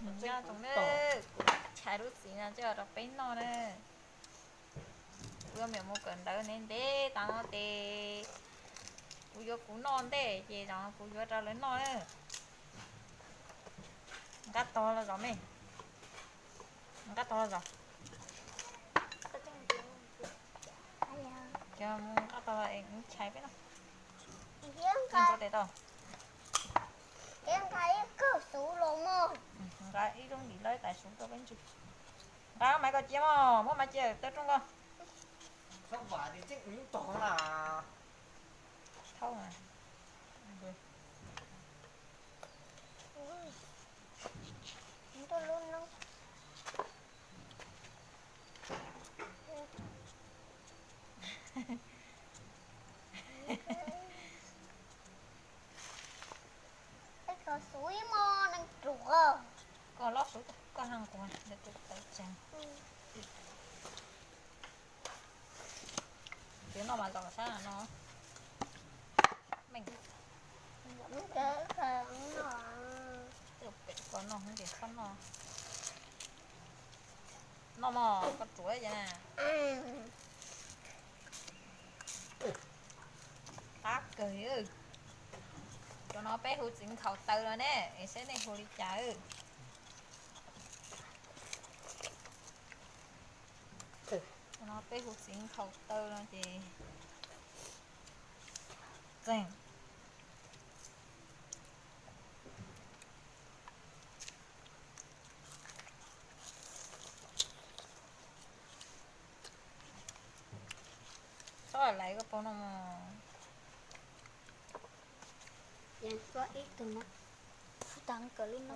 Nyob zoo na, kuv tshais lub txiv no coj rau peb noj na. Kuv yuav miam mus kawm ntawv ntev ntev tas no ces kuv yuav kuv noj ntej ces kuv yuav rau lawv noj na. Nqa tog los zos me, nqa tog los zos. Nqa tog los es kuv tshais peb noj. Nqa tes tau. Nqa ib kawm xuv los mog. Nqa ib lub ntim lawv tais xuv rau peb ntsw. Nqa maiv ko cia mog, muab maiv cia taw rooj ko. Thauj mas. Koj xuv ib mos neeg ruam. Koj loj xuv koj haj quas ntawd kuv tawv tseg. Txiv noj mas zom sab no. Meej. Tej pem koj noj ces txhob noj. Noj mog, koj ruam ces na. Qab kawg. Cov no peb hu txiv nkhaus taw no ne, es saib nej hu li cas. Cov no peb hu txiv nkhaus taw no ces txeeg. Txhob laiv koj paug no mog. Ib tug no, tag kawg li no.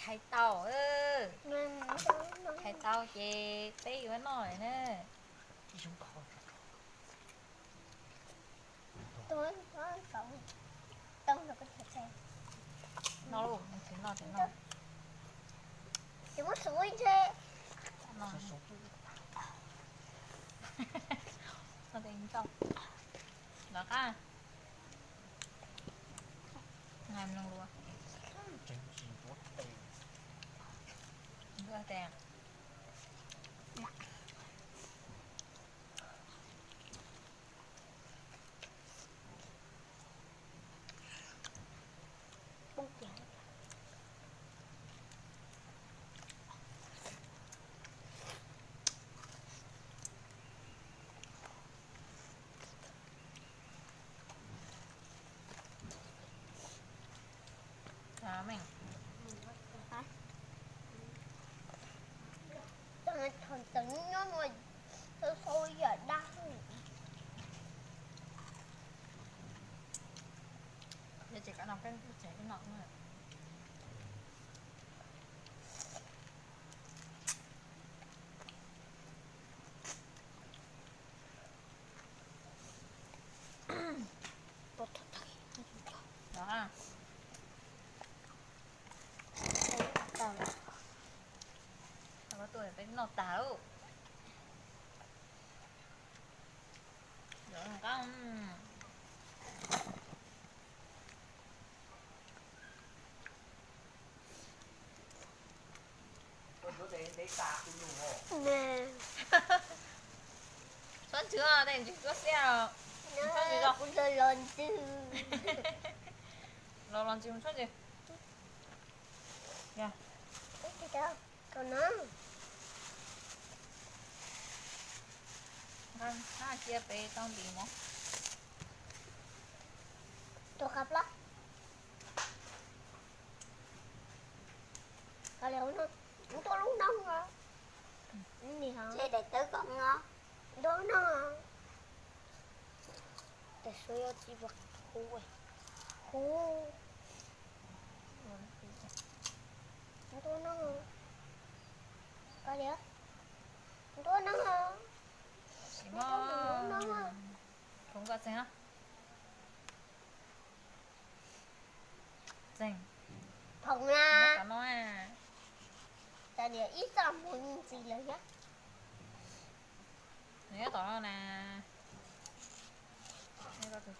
Chais tau, chais tau ces peb yuav noj lawm na. Noj lauj, noj ces noj ces noj. Ces muab xuv ib ntse. Noj ces noj. Lov qab. Nqaij mloog lua. Ntuj tes. Thaum ntawd nyob nyob no, tau sau yam dab. Ces koj no peb tsev peb noj. Tuaj peb noj tas lauj. Txhob ntswg, ntswg tsuab xiab. Txhob ntswg, los los ntswg, txhob ntswg. Nqa cia pem tau ntim mov. Tus qab plab. Ntuj lub no, ntuj lub no. Daim tawv kom no, ntuj no. Tes suav yuav tsis hu, hu. Ntuj no. Koj liam. Ntuj no. Ntuj no. Khoom koj txeeg. Txeeg. Khoom na. Tam nim ib txoj mus ntxiv lawm thiab. Nws nyob tom no na. Nyob tom tus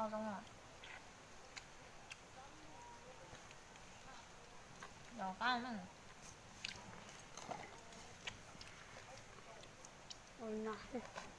Noj zoo. Yog qab na. Ua no xwb.